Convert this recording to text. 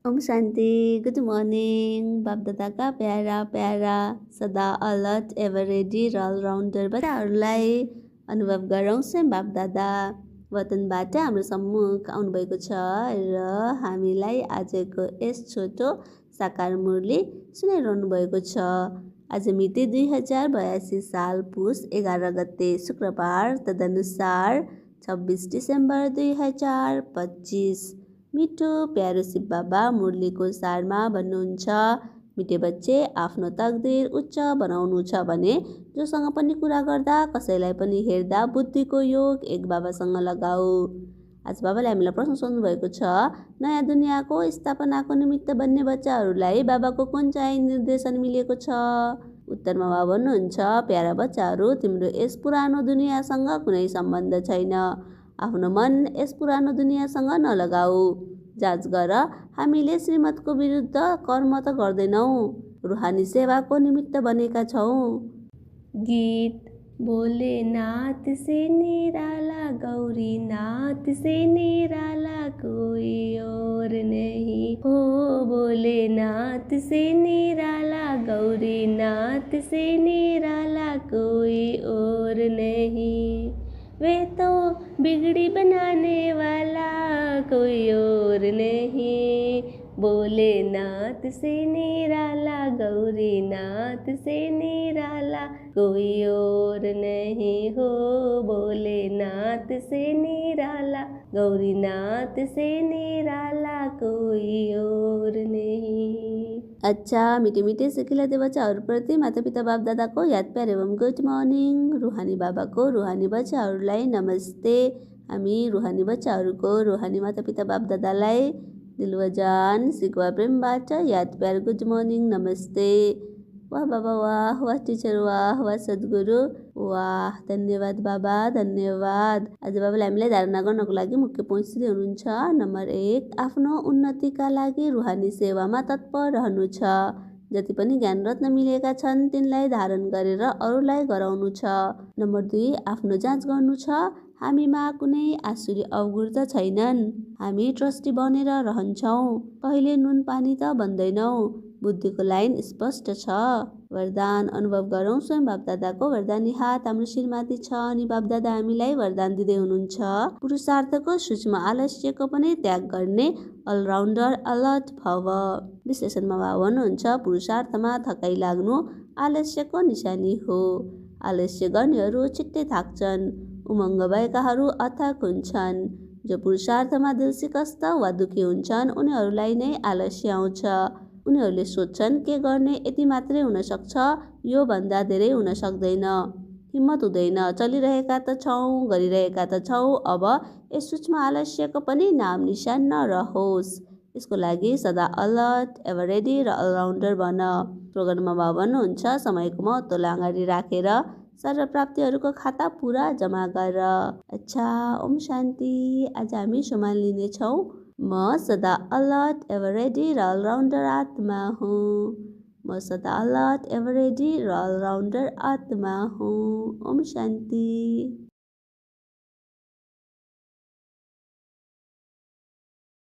ओम शान्ति। Good morning. बापदादाका प्यारा प्यारा सदा अलर्ट एभर रेडी र अलराउन्डर बच्चाहरूलाई अनुभव गरौँ स्वयं बापदादा वतनबाट हाम्रो सम्मुख आउनुभएको छ र हामीलाई आजको यस छोटो साकार मुरली सुनाइरहनु भएको छ। आज मिति 2082 साल पुस 11 गते शुक्रबार, तदनुसार 26 डिसेम्बर 2025। मिठो प्यारो शिव बाबा मुरलीको सारमा भन्नुहुन्छ, मिठे बच्चे आफ्नो तकदिर उच्च बनाउनु छ भने जोसँग पनि कुरा गर्दा, कसैलाई पनि हेर्दा बुद्धिको योग एक बाबासँग लगाऊ। आज बाबाले हामीलाई प्रश्न सोध्नु भएको छ, नयाँ दुनियाँको स्थापनाको निमित्त बन्ने बच्चाहरूलाई बाबाको कुन चाहिँ निर्देशन मिलेको छ? उत्तरमा बाबा भन्नुहुन्छ, प्यारा बच्चाहरू, तिम्रो यस पुरानो दुनियाँसँग कुनै सम्बन्ध छैन। आफ्नो मन यस पुरानो दुनियाँसँग नलगाऊ। जाँच गर, हामीले श्रीमतको विरुद्ध कर्म त गर्दैनौँ, रुहानी सेवाको निमित्त बनेका छौँ। गीत। भोलेनाथ से निराला, गौरीनाथ से निराला कोई और नहीं हो। भोलेनाथ से निराला, गौरीनाथ से निराला कोई और नहीं। वे तो बिगड़ी बनाने वाला कोई और नहीं। भोलेनाथ से निराला, गौरीनाथ से निराला कोई और नहीं हो। भोलेनाथ से निराला, गौरीनाथ से निराला कोई और नहीं। अच्छा, मिठे मिठे सिखिलाते बच्चाहरूप्रति माता पिता बाप दादाको याद प्यार एवं गुड मर्निङ। रुहानी बाबाको रुहानी बच्चाहरूलाई नमस्ते। हामी रुहानी बच्चाहरूको रुहानी माता पिता बाप दादालाई दिलवजान सिकवा प्रेमबाट याद प्यार गुड मर्निङ नमस्ते। वाह बाबा वाह, वाह टिचर वाह, वाह सद्गुरु वाह, धन्यवाद बाबा धन्यवाद। आज बाबाले हामीलाई धारणा गर्नको लागि मुख्य पोइन्ट्स दिँदै हुनुहुन्छ। नम्बर 1, आफ्नो उन्नतिका लागि रुहानी सेवामा तत्पर रहनु छ। जति पनि ज्ञान रत्न मिलेका छन् तिनलाई धारण गरेर अरूलाई गराउनु छ। नम्बर 2, आफ्नो जाँच गर्नु छ। हामीमा कुनै आसुरी अवगुण त छैनन्। हामी ट्रस्टी बनेर रहन्छौँ, कहिले नुन पानी त बन्दैनौँ। बुद्धिको लाइन स्पष्ट छ। वरदान अनुभव गरौँ स्वयं बापदादाको वरदानी हात हाम्रो शिरमाथि छ अनि बापदादा हामीलाई वरदान दिँदै हुनुहुन्छ, पुरुषार्थको सूक्ष्म आलस्यको पनि त्याग गर्ने अलराउन्डर अलर्ट भव। विश्लेषणमा बाबा भन्नुहुन्छ, पुरुषार्थमा थकाइ लाग्नु आलस्यको निशानी हो। आलस्य गर्नेहरू छिट्टै थाक्छन्। उमङ्ग भएकाहरू अथक हुन्छन्। जो पुरुषार्थमा दिलसिकस्त वा दुखी हुन्छन् उनीहरूलाई नै आलस्य आउँछ। उनीहरूले सोच्छन् के गर्ने यति मात्रै हुन सक्छ, यो भन्दा धेरै हुन सक्दैन। हिम्मत हुँदैन। चलिरहेका त छौँ, गरिरहेका त छौँ, अब यस सूक्ष्म आलस्यको पनि नाम निशान नरहोस्। यसको लागि सदा अलर्ट एभर रेडी र अलराउन्डर बन। प्रोग्राममा बाबा भन्नुहुन्छ, समयको महत्त्वलाई अगाडि राखेर सर्व प्राप्तिहरूको खाता पुरा जम्मा गर। अच्छा, ओम शान्ति। आज हामी सम्मान लिनेछौँ। म सदा अलर्ट एभर रेडी र अलराउन्डर आत्मा हुँ। म सदा अलर्ट एभर रेडी र अलराउन्डर आत्मा हुँ। ओम शान्ति।